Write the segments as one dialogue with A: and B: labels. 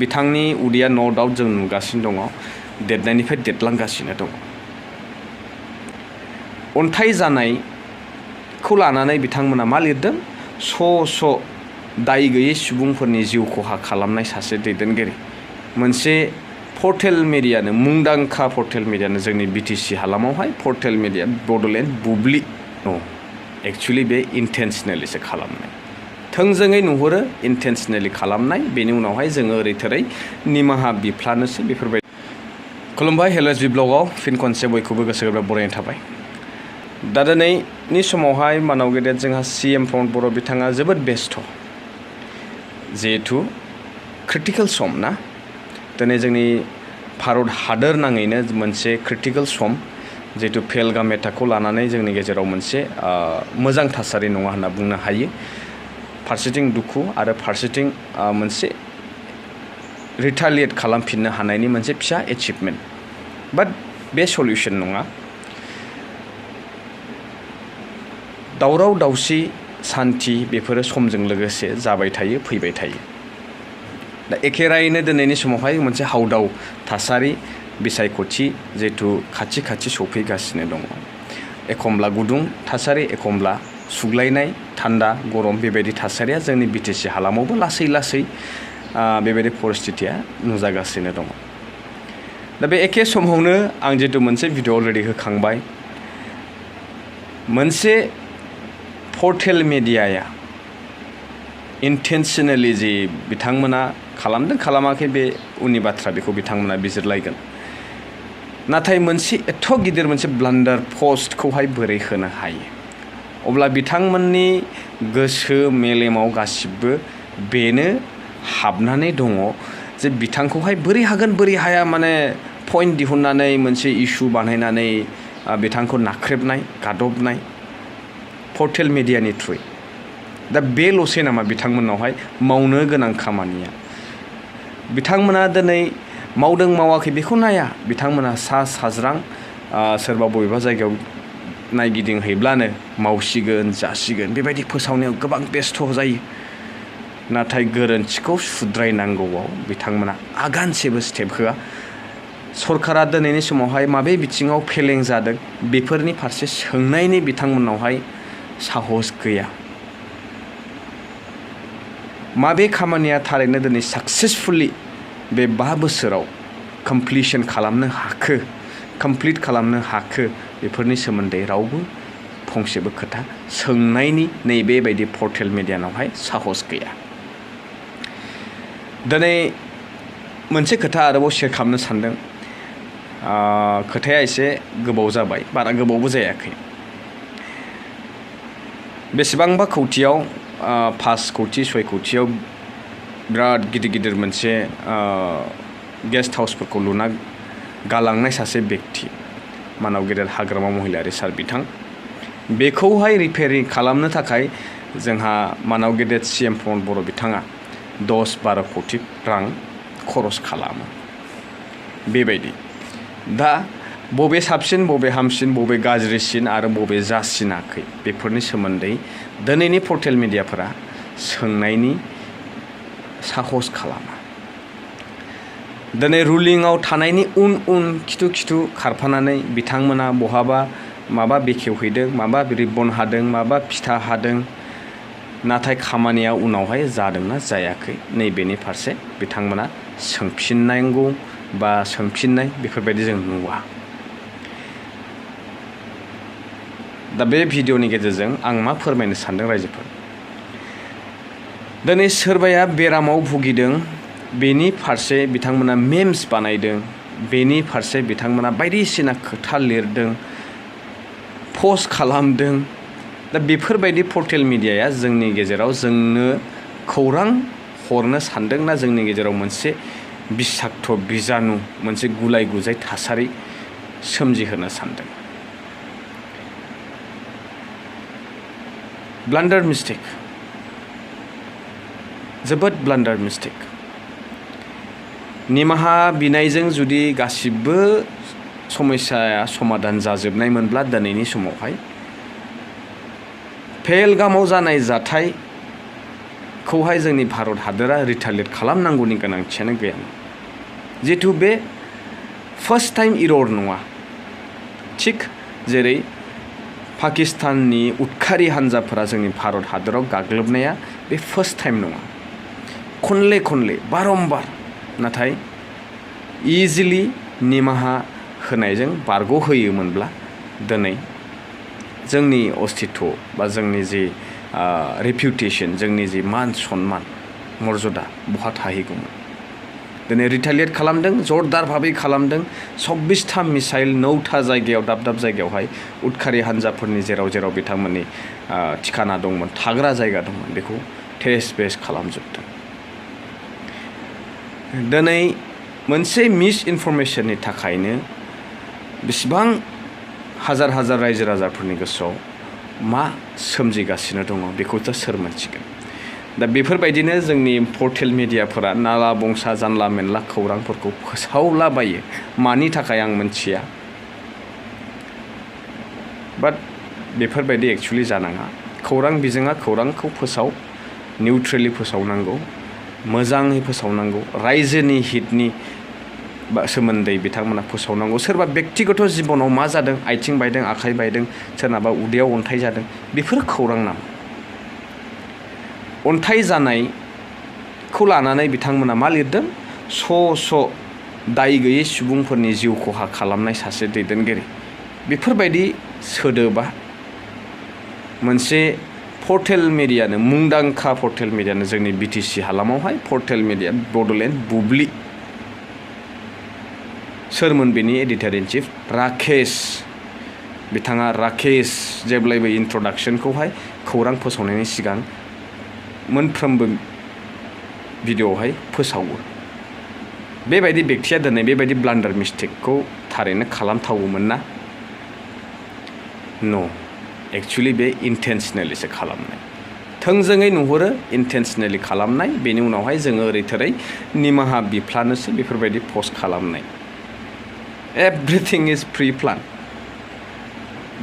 A: बिथांनि उदैया नो डाउट जों नुगासिनो दङ देरनायनिफ्राय देरलांगासिनो दङ अन्थाइ जानायखौ लानानै बिथांमोना मा लिरदों स' दाय गैयै सुबुंफोरनि जिउ खहा खालामनाय सासे दैदेनगिरि मोनसे पर्टेल मिडियानो मुंदांखा पर्टेल मिडियानो जोंनि बिटिसि हालामावहाय पर्टेल मिडिया बड'लेण्ड बुब्लि एक्चुअली बे इन्टेन्सनेलिसो खालामनाय थोंजोङै नुहुरो इन्टेन्सनेलि खालामनाय बेनि उनावहाय जोङो ओरै थोरै निमाहा बिफ्लानोसै बेफोरबायदि खुलुमबाय हेल' एस बि ब्लगआव फिन खनसे बयखौबो गोसो गोरबोआव बरायनाय थाबाय दा दिनैनि समावहाय मानाव गेदेर जोंहा CM प्रमद बर' बिथाङा जोबोद बेस्थ' जिहेथु क्रिटिकेल सम ना दिनै जोंनि भारत हादोर नाङैनो मोनसे क्रिटिकेल सम जिहेतु पहेलगाम एटाकखौ लानानै जोंनि गेजेराव मोनसे मोजां थासारि नङा होनना बुंनो हायो फारसेथिं दुखु आरो फारसेथिं मोनसे रिटालिएट खालामफिननो हानायनि मोनसे फिसा एचिभमेन्ट बाट बे सलिउसन नङा दावराव दावसि सान्थि बेफोरो समजों लोगोसे जाबाय थायो फैबाय थायो दा एखे रायैनो दिनैनि समावहाय मोनसे हावदाव थासारि बिसायख'थि जिहेतु खाथि सफैगासिनो दङ एखमब्ला गुदुं थासारि एखमब्ला सुग्लायनाय थान्दा गरम बेबायदि थासारिया जोंनि बिटिसि हालामावबो लासै बेबायदि परिस्थितिया नुजागासिनो दङ दा बे एखे समावनो आं जिहेतु मोनसे भिडिअ अलरेडि होखांबाय मोनसे पर्टेल मिडियाया इन्टेन्सनेलि जि बिथांमोना खालामदों खालामाखै बे उननि बाथ्रा बेखौ बिथांमोना बिजिरलायगोन नाथाय मोनसे एथ' गिदिर मोनसे ब्लान्डार पस्टखौहाय बोरै होनो हायो अब्ला बिथांमोननि गोसो मेलेमाव गासिबो बेनो हाबनानै दङ जे बिथांखौहाय बोरै हागोन बोरै हाया माने पइन्ट दिहुननानै मोनसे इस्यु बानायनानै बिथांखौ नाख्रेबनाय गादबनाय पर्टेल मिडियानि थ्रुयै दा बेल'सै नामा बिथांमोननावहाय मावनो गोनां खामानिया बिथांमोना दिनै मावदों मावाखै बेखौ नाया बिथांमोना साज्रां सोरबा बबेबा जायगायाव नायगिदिंहैब्लानो मावसिगोन जासिगोन बेबायदि फोसावनायाव गोबां बेस्थ' जायो नाथाय गोरोन्थिखौ सुद्रायनांगौआव बिथांमोना आगानसेबो स्टेप होआ सरकारा दिनैनि समावहाय माबे बिथिङाव फेलें जादों बेफोरनि फारसे सोंनायनि बिथांमोननावहाय साहस गैया माबे खामानिया थारैनो दिनै साक्सेसफुली बे 5 बोसोराव कमप्लिट खालामनो हाखो बेफोरनि सोमोन्दै रावबो फंसेबो खोथा सोंनायनि नैबे बायदि पर्टेल मिडियानावहाय साहस गैया दिनै मोनसे खोथा आरोबाव शेयार खालामनो सानदों खोथाया एसे गोबाव जाबाय बारा गोबावबो जायाखै बेसेबांबा कौटियाव 5 कौटि 6 कौटियाव बिराद गिदिर मोनसे गेस्ट हाउसफोरखौ लुना गालांनाय सासे व्यक्ति मानाव गेदेर हाग्रामा महिलारि सार बिथां बेखौहाय रिपेयारिं खालामनो थाखाय जोंहा मानाव गेदेर CM प्रमद बर' बिथाङा 10-12 कौटि रां खरस खालामो बेबायदि दा बबे साबसिन बबे हामसिन बबे गाज्रिसिन आरो बबे जासिनाखै बेफोरनि सोमोन्दै दिनैनि पर्टेल मिडियाफोरा सोंनायनि साहस खालामा दिनै रुलिंआव थानायनि उन खिथु खारफानानै बिथांमोना बहाबा माबा बेखेवहैदों माबा रिबन हादों माबा फिथा हादों नाथाय खामानिया उनावहाय जादोंना जायाखै नैबेनि फारसे बिथांमोना सोंफिननांगौ बा सोंफिननाय बेफोरबायदि जों नुवा दा बे भिडिअनि गेजेरजों आं मा फोरमायनो सानदों रायजोफोर दिनै सोरबाया बेरामाव भुगिदों बेनि फारसे बिथांमोना मेम्स बानायदों बेनि फारसे बिथांमोना बायदिसिना खोथा लिरदों पस्ट खालामदों दा बेफोरबायदि पर्टेल मिडियाया जोंनि गेजेराव जोंनो खौरां हरनो सानदोंना जोंनि गेजेराव मोनसे बिसाक्थ बिजानु मोनसे गुलाय गुजाय थासारि सोमजिहोनो सानदों ब्लान्डार मिस्टेक जोबोद ब्लान्डार मिस्टेक निमाहा बिनायजों जुदि गासिबो समस्याया समाधान जाजोबनायमोनब्ला दिनैनि समावहाय पहेलगामाव जानाय खौहाय जोंनि भारत हादरा रिटालिएट खालामनांगौनि गोनांथियानो गैयामोन जिहेतु बे फार्स्ट टाइम इरर नङा थिग जेरै पाकिस्ताननि उदखारि हान्जाफोरा जोंनि भारत हादराव गाग्लोबनाया बे फार्स्ट टाइम नङा खनले बारम्बार नाथाय इजिलि निमाहा होनायजों बारग'होयोमोनब्ला दिनै जोंनि अस्तित्व बा जोंनि जि रेपुटेसन जोंनि जि मान सन्मान मर्यादा बहा थाहैगौमोन दिनै रिटालिएट खालामदों जरदार भाबै खालामदों 24था मिसाइल 9था जायगायाव दाब जायगायावहाय उदखारि हान्जाफोरनि जेराव बिथांमोननि ठिकाना दंमोन थाग्रा जायगा दंमोन बेखौ टेस बेस खालामजोबदों दिनै मोनसे मिस इनफरमेशननि थाखायनो बेसेबां हाजार रायजो राजाफोरनि गोसोआव मा सोमजिगासिनो दङ बेखौथ' सोर मोनथिगोन दा बेफोरबायदिनो जोंनि पर्टेल मिडियाफोरा नाला बंसा जानला मेनला खौरांफोरखौ फोसावलाबायो मानि थाखाय आं मोनथिया बाट बेफोरबायदि एक्चुअलि जानाङा खौरां बिजोङा खौरांखौ फोसाव निउट्रेलि फोसावनांगौ मोजाङै फोसावनांगौ रायजोनि हितनि सोमोन्दै बिथांमोना फोसावनांगौ सोरबा बेक्तिगत जिबनाव मा जादों आथिं बायदों आखाइ बायदों सोरनाबा उदैयाव अन्थाइ जादों बेफोर खौरां नामा अन्थाइ जानायखौ लानानै बिथांमोना मा लिरदों स' दाय गैयै सुबुंफोरनि जिउ खहा खालामनाय सासे दैदेनगिरि बेफोरबायदि सोदोबा मोनसे पर्टेल मिडियानो मुंदांखा पर्टेल मिडियानो जोंनि बिटिसि हालामावहाय पर्टेल मिडिया बड'लेण्ड बुब्लि सोरमोन बेनि एडिटर इन चिफ राकेश बिथाङा राकेश जेब्लायबो इन्ट्रडाक्शनखौहाय खौरां फोसावनायनि सिगां मोनफ्रोमबो भिडिअ'आवहाय फोसावो बेबायदि बेक्तिया दिनै बेबायदि ब्लान्डार मिस्टेकखौ थारैनो खालामथावोमोन ना न' एक्चुअलि बे इन्टेन्सनेलिसो खालामनाय थोंजोङै नुहुरो इन्टेन्सनेलि खालामनाय बेनि उनावहाय जोङो ओरै थोरै निमाहा बिफ्लानोसो बेफोरबायदि पस्ट खालामनाय एभ्रिथिं इज प्रि प्लान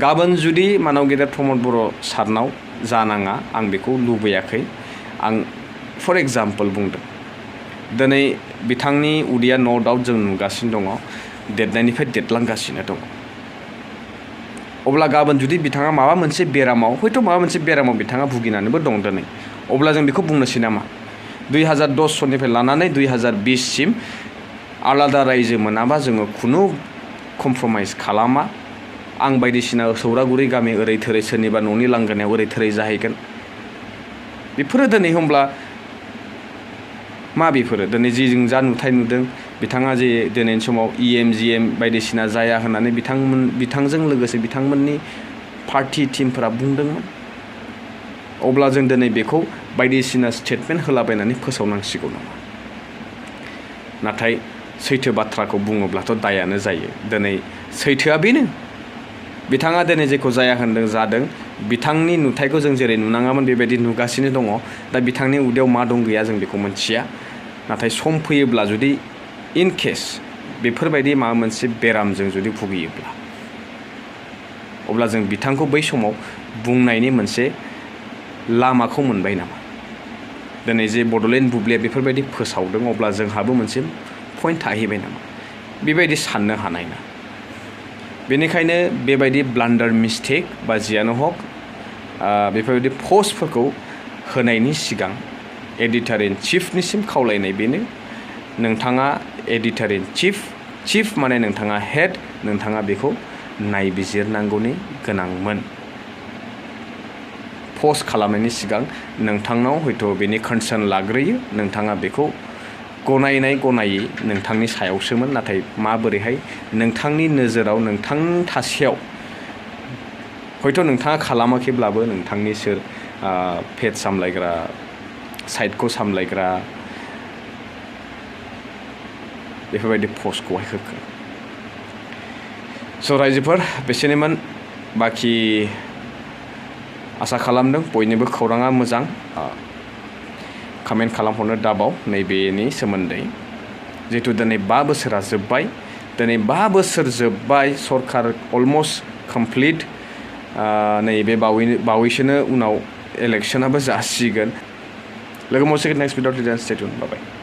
A: गाबोन जुदि मानव गेदेर प्रमद बर' सारनाव जानाङा आं बेखौ लुबैयाखै आं फर एग्जाम्पल बुंदों दिनै बिथांनि उदैया न' डाउट जों नुगासिनो दङ देरनायनिफ्राय देरलांगासिनो दङ अब्ला गाबोन जुदि बिथाङा माबा मोनसे बेरामाव हयथ' माबा मोनसे बेरामाव बिथाङा भुगिनानैबो दं दिनै अब्ला जों बेखौ बुंनोसै नामा 2010 सननिफ्राय लानानै 2020 सिम आलादा रायजो मोनाबा जोङो खुनु कमप्रमाइज खालामा आं बायदिसिना सौरागुरि गामि ओरै थोरै सोरनिबा न'नि लांगोनायाव ओरै थोरै जाहैगोन बेफोरो दिनै होमब्ला मा बेफोरो दिनै जि जों जा नुथाय नुदों बिथाङा जे दिनैनि समाव EMGM बायदिसिना जाया होननानै बिथांजों लोगोसे बिथांमोननि पार्टी टिमफोरा बुंदोंमोन अब्ला जों दिनै बेखौ बायदिसिना स्टेटमेन्ट होलाबायनानै फोसावनांसिगौ नामा नाथाय सैथो बाथ्राखौ बुङोब्लाथ' दायानो जायो दिनै सैथोआ बेनो बिथाङा दिनै जेखौ जाया होनदों जादों बिथांनि नुथायखौ जों जेरै नुनाङामोन बेबायदि नुगासिनो दङ दा बिथांनि उदैयाव मा दं गैया जों बेखौ मोनथिया नाथाय सम फैयोब्ला जुदि इन केस बेफोरबायदि माबा मोनसे बेरामजों जुदि भुगियोब्ला अब्ला जों बिथांखौ बै समाव बुंनायनि मोनसे लामाखौ मोनबाय नामा दिनै जे बड'लेण्ड बुब्लिया बेफोरबायदि फोसावदों अब्ला जोंहाबो मोनसे पइन्ट थाहैबाय नामा बेबायदि साननो हानाय ना बेनिखायनो बेबायदि ब्लान्डार मिस्टेक बा जियानो हक बेफोरबायदि पस्टफोरखौ होनायनि सिगां एडिटर इन चिफनिसिम खावलायनाय बेनो नोंथाङा एडिटर इन चिफ माने नोंथाङा हेड नोंथाङा बेखौ नायबिजिरनांगौनि गोनांमोन पस्ट खालामनायनि सिगां नोंथांनाव हयथ' बेनि कनसार्न लाग्रोयो नोंथाङा बेखौ गनायै नोंथांनि सायावसोमोन नाथाय माबोरैहाय नोंथांनि नोजोराव नोंथांनि थासेयाव हयथ' नोंथाङा खालामाखैब्लाबो नोंथांनि सोर पेज सामलायग्रा साइटखौ सामलायग्रा बेफोरबायदि पस्टखौहाय होखो स' रायजोफोर बेसेनोमोन बाखि आसा खालामदों बयनिबो खौराङा मोजां कमेन्ट खालामहरनो दाबाव नैबेनि सोमोन्दै जिहेतु दिनै 5 बोसोरा जोब्बाय दिनै 5 बोसोर जोब्बाय सरकार अलमस्ट कमप्लिट नैबे बावैसोनो उनाव इलेक्सनाबो जासिगोन लोगो मोनसिगोन नेक्स्ट भिडिअ' स्टे टिउन बाय